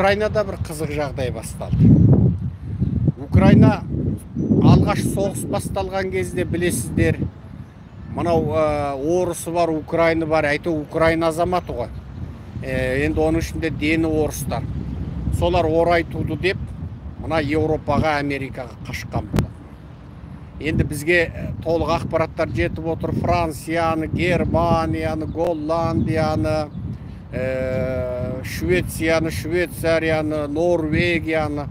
Украинада бір қызық жағдай басталды. Украина алғаш соғыс басталған кезде білесіздер, мынау орысы бар, Украина бар, әйтеуір Украина азаматы ғой. Енді оның ішінде дені орыстар. Солар орай туды деп мына Еуропаға, Америкаға қашқан болады. Енді бізге толық ақпараттар жетіп отыр. Францияны, Германияны, Голландияны, Швецияны, Швейцарияны, Норвегияны,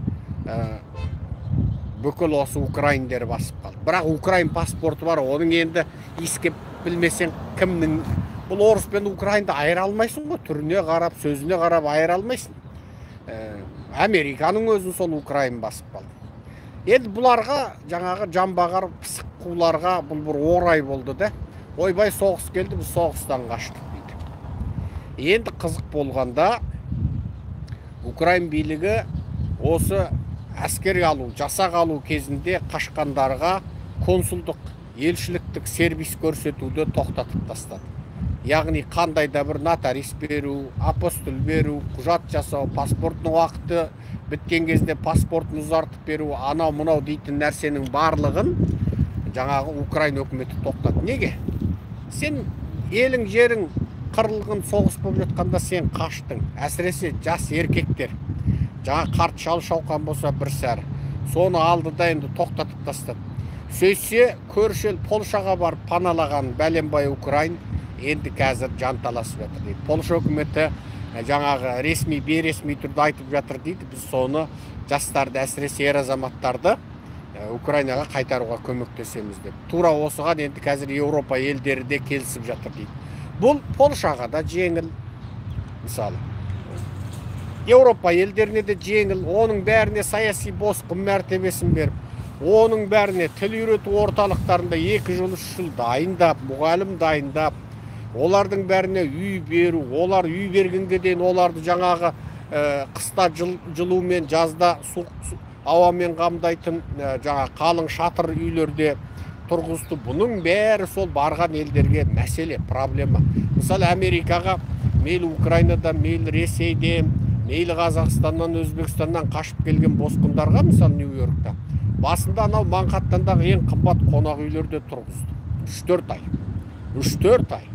бүкіл осы украиндер басып қалды. Бірақ украин паспорты бар, оның енді иіскеп білмесең кімнің. Бұл орыс пен украинды айыра алмайсың ғой, түріне қарап, сөзіне қарап айыра алмайсың. Американың өзін сол украин басып қалды. Енді бұларға жаңағы жамбағар пысық қуларға бұл бір орай болды да. Ойбай, соғыс келді, біз соғыстан қаштық дейді. Енді қызық болғанда украин билігі осы әскер алу, жасақ алу кезінде қашқандарға консулдық, елшіліктік сервис көрсетуді тоқтатып тастады. Яғни қандай да бір нотарис беру, апостол беру, құжат жасау, паспорттың уақыты біткен кезде паспортын ұзартып беру, анау мынау дейтін нәрсенің барлығын жаңағы Украина үкіметі тоқтатты. Неге? Сен елің, жерің қырылғын соғыс болып жатқанда сен қаштың. Әсіресе жас еркектер. Жаңа қарт шал шауқан болса бір сәрі. Соны алды да енді тоқтатып тастады. Сөйтсе, көрші ел Польшаға барып паналаған бәленбай украин енді қазір жанталасып жатыр дейді. Польша үкіметі жаңағы ресми, бейресми түрде айтып жатыр дейді. Біз соны жастарды, әсіресе ер азаматтарды Украинаға қайтаруға көмектесеміз деп. Тура осыған енді қазір Еуропа елдері де келісіп жатыр дейді. Бұл Польшаға да жеңіл, мысалы. Еуропа елдеріне де жеңіл, оның бәріне саяси босқын мәртебесін беріп, оның бәріне тіл үйрету орталықтарында 2 жыл, 3 жыл дайындап, мұғалім дайындап, олардың бәріне үй беру, олар үй бергенге дейін оларды жаңағы қыста жылумен, жазда суық ауамен қамдайтын жаңа қалың шатыр үйлерде тұрғызды. Бұның бәрі сол барған елдерге мәселе, проблема. Мысалы, Америкаға мейлі Украинадан, мейлі Ресейден, мейлі Қазақстаннан, Өзбекстаннан қашып келген босқындарға, мысалы, Нью-Йоркта басында анау Манхаттандағы ең қымбат қонақ үйлерде тұрғызды. 3-4 ай. 3-4 ай.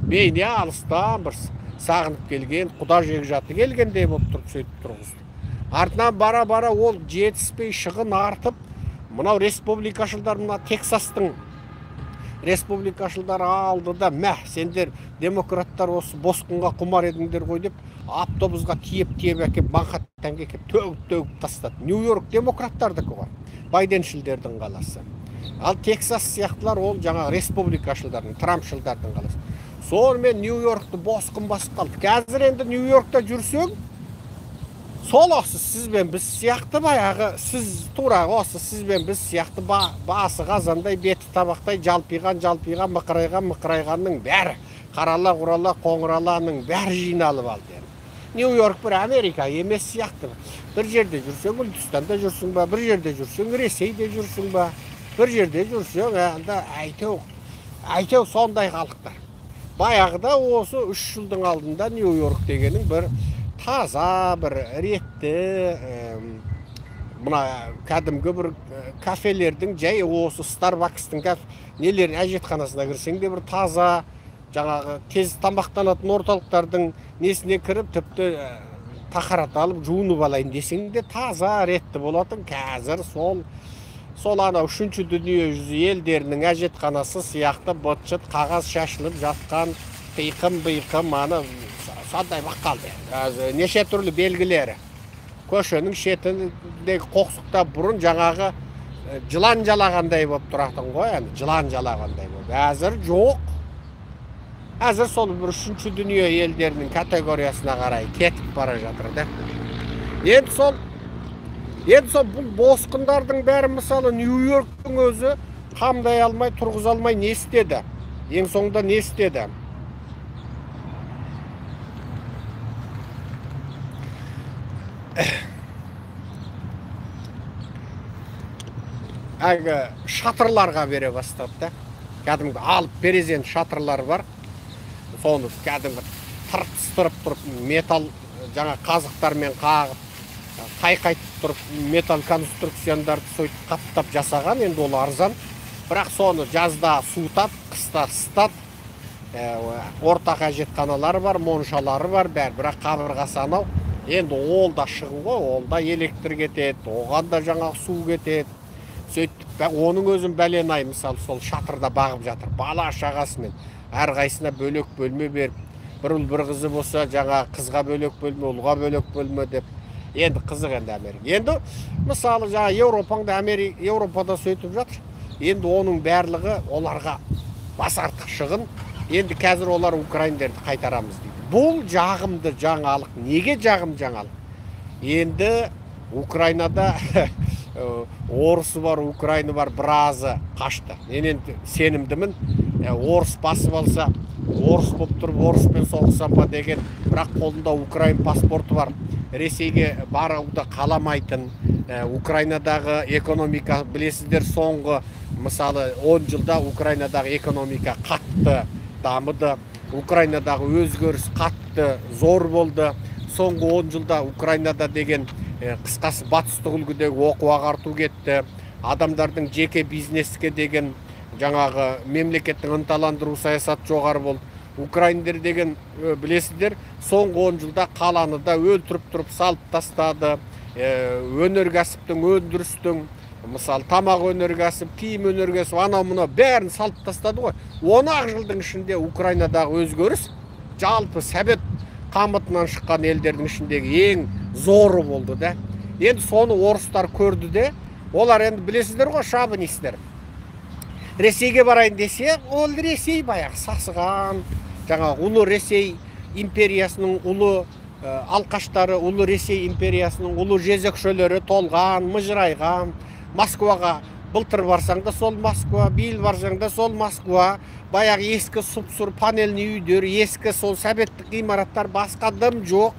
Бейне алыстан бір сағынып келген, құда жекжаты келгендей болып тұрып сөйтіп тұрғызды. Артынан бара-бара ол жетіспей шығын артып, мынау республикашылдар, мына Тексастың республикашылдары алды да, мә, сендер демократтар осы босқынға құмар едіңдер ғой деп, автобусға тиеп-тиеп әкеп, Манхаттанға әкеп төгіп-төгіп тастады. Нью-Йорк демократтардікі ғой, байденшілдердің қаласы. Ал Тексас сияқтылар ол жаңа республикашылдардың, трампшылдардың қаласы. Сонымен Нью-Йоркты босқын басып қалды. Қазір енді Нью-Йоркта жүрсең, сол осы сіз бен біз сияқты баяғы, сіз тура осы сіз бен біз сияқты басы қазандай, беті табақтай жалпиған, жалпиған, мықырайған, мықырайғанның бәрі, қарала, құрала, қоңыраланың бәрі жиналып алды. Нью-Йорк бір Америка емес сияқты. Бір жерде жүрсең Үндістанда жүрсің ба, бір жерде жүрсең Ресейде жүрсің ба, бір жерде жүрсең анда әйтеу сондай халықтар. Баяғыда осы 3 жылдың алдында Нью-Йорк дегенің бір таза, бір ретті, мына кәдімгі бір кафелердің жай осы Starbucks'тың нелерін әжетханасына кірсең де бір таза, жаңағы тез тамақтанатын орталықтардың несіне кіріп, тіпті тақарат алып жуынып алайын десең де таза, ретті болатын. Қазір сол анау үшінші дүние жүзі елдерінің әжетханасы сияқты быт-шыт қағаз шашылып жатқан қиқым-биқым аны сондай болып қалды. Қазір неше түрлі белгілері. Көшенің шетіндегі қоқсықта бұрын жаңағы жылан жалағандай болып тұратын ғой, енді жылан жалағандай болып. Қазір жоқ. Қазір сол бір үшінші дүние елдерінің категориясына қарай кетіп бара жатыр да. Енді сол бұл босқындардың бәрі, мысалы, Нью-Йорктың өзі қамдай алмай, тұрғыза алмай не істеді? Ең соңында не істеді? Әлгі шатырларға бере бастады да. Кәдімгі алып перезент шатырлар бар. Соны кәдімгі тыртыстырып тұрып металл жаңа қазықтармен қағып, Қайқайтып тұрып металл конструкцияларды сөйтіп қаптап жасаған, енді ол арзан. Бірақ соны жазда суытады, қыста ысытады. Орта қажетханалары бар, моншалары бар, бәрі. Бірақ қабырғасы анау. Енді ол да шығын ғой, ол да электр кетеді, оған да жаңағы су кетеді. Сөйтіп оның өзін бәлен ай, мысалы, сол шатырда бағып жатыр бала шағасымен, әрқайсысына бөлек бөлме беріп, бір ұл бір қызы болса, жаңа қызға бөлек бөлме, ұлға бөлек бөлме деп. Енді қызық енді Америка. Енді мысалы жаңа Еуропаңда, Америка, Еуропада сөйтіп жатыр. Енді оның барлығы оларға бас артық шығын. Енді қазір олар украиндерді қайтарамыз дейді. Бұл жағымды жаңалық. Неге жағымды жаңалық? Енді Украинада орысы бар, украины бар, біразы қашты. Мен енді сенімдімін, орыс басып алса, орыс болып тұрып орыспен соғысам ба деген, бірақ қолында украин паспорты бар, Ресейге баруды қаламайтын. Украинадағы экономика, білесіздер, соңғы мысалы 10 жылда Украинадағы экономика қатты дамыды, Украинадағы өзгеріс қатты зор болды. Соңғы 10 жылда Украинада деген, қысқасы, батыстық үлгідегі оқу ағарту кетті, адамдардың жеке бизнеске деген жаңағы мемлекеттің ынталандыру саясаты жоғары болды. Украиндер деген, білесіздер, соңғы 10 жылда қаланы да өлтіріп тұрып салып тастады. Өнеркәсіптің, өндірістің, мысалы, тамақ өнеркәсіп, киім өнеркәсіп, анау мынау бәрін салып тастады ғой. 10-ақ жылдың ішінде Украинадағы өзгеріс жалпы совет қамытынан шыққан елдердің ішіндегі ең зоры болды да. Енді соны орыстар көрді де, олар енді білесіздер ғой, шовинистер. Ресейге барайын десе, ол Ресей баяғы сасыған, жаңағы ұлы Ресей империясының ұлы алқаштары, ұлы Ресей империясының ұлы жезөкшелері толған, мыжырайған. Москваға былтыр барсаң да сол Москва, биыл барсаң да сол Москва, баяғы ескі сұп-сұр панельный үйлер, ескі сол советтік ғимараттар, басқа дым жоқ.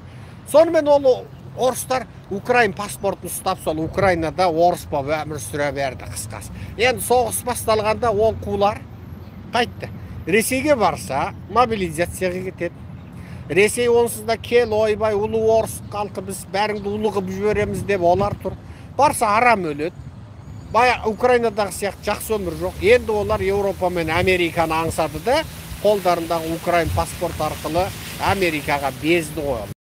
Сонымен ол орыстар украин паспортын ұстап, сол Украинада орыс болып өмір сүре берді, қысқасы. Енді соғыс басталғанда ол қулар қайтты. Ресейге барса, мобилизацияға кетеді. Ресей онсыз да кел, ойбай, ұлы орыс халқы, біз бәріңді ұлы қылып жібереміз деп олар тұр. Барса арам өледі. Бая Украинадағы сияқты жақсы өмір жоқ. Енді олар Еуропа мен Американы аңсады да, қолдарындағы украин паспорт арқылы Америкаға безді ғой.